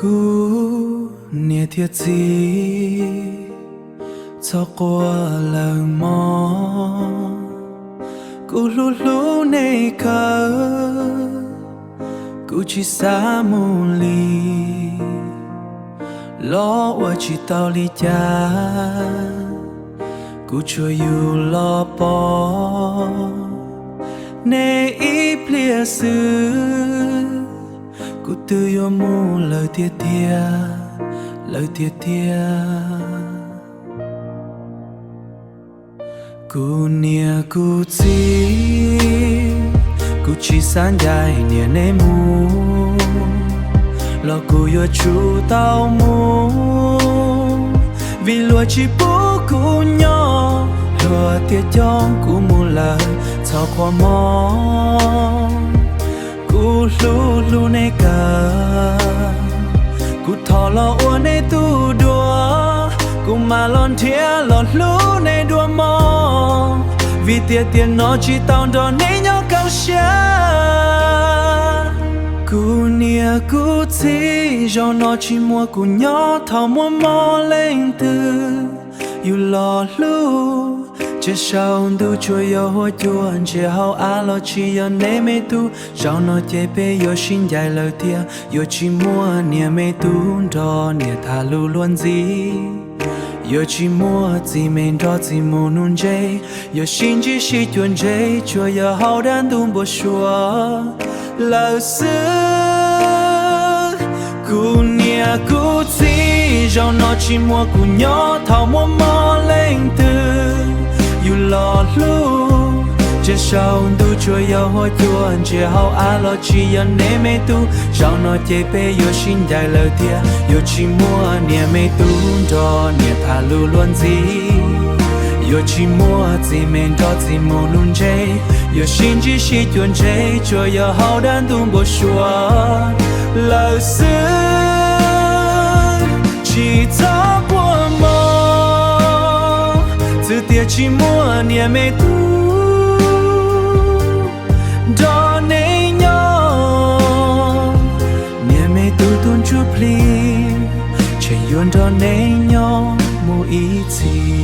Kuv niam thiab txiv, txhob quaj lawm mog. Kuv hlub hlub nej kawg, kuv tsis xav mus li. Los ua tsis tau li cas, kuv tsuas yug los pom nej ib pliag xwb, kuv twb yuav mus lawm tiag tiag, lawm tiag tiag. Kuv niam kuv txiv, kuv tsis xav ncaim niam nej mus, los kuv yuav tsum tau mus, vim luag tsis pub kuv nyob, luag thiaj coj kuv mus lawm txog qhov mog. Kuv hlub hlub nej kawg, kuv thov los ua nej tus dua, kuv mam los nrhiav los hlub nej dua mog, vim tias tiam no tsis tau nrog nej nyob kaj siab. Kuv niam kuv txiv, zaum no tsis muaj kuv nyob, thaum muaj mob leej twg yug los hlub, tsev saum ntuj tsuas yog huab cua, ntsia hauv av los tsis yog nej me tub. Zaum no ces peb yuav sib ncaim lawm thiab, yuav tsis muaj niam me tub nrog niam tham lus luag ntxhi, yuav tsis muaj txiv me nrog txiv mus nuv ntses, yuav sib ntsib sib cuag ntses tsuas yog hauv dab ntub npau suav lawm xwb. Kuv niam kuv txiv, zaum no tsis muaj kuv nyob, thaum muaj mob leej twg yug los hlub, tsev saum ntuj tsuas yog huab cua, ntsia hauv av los tsis yog nej me tub. Zaum no ces peb yuav sib ncaim lawm thiab, yuav tsis muaj niam me tub nrog niam tham lus luag ntxhi, yuav tsis muaj txiv me nrog txiv mus nuv ntses, yuav sib ntsib sib cuag ntses tsuas yog hauv dab ntub npau suav lawm xwb. Tsis txhob quaj mog, txwv tias tsis muaj niam me tub nrog nej nyob, niam me tub tus ntsuj plig tseem yuav nrog nej nyob mus ib txhis.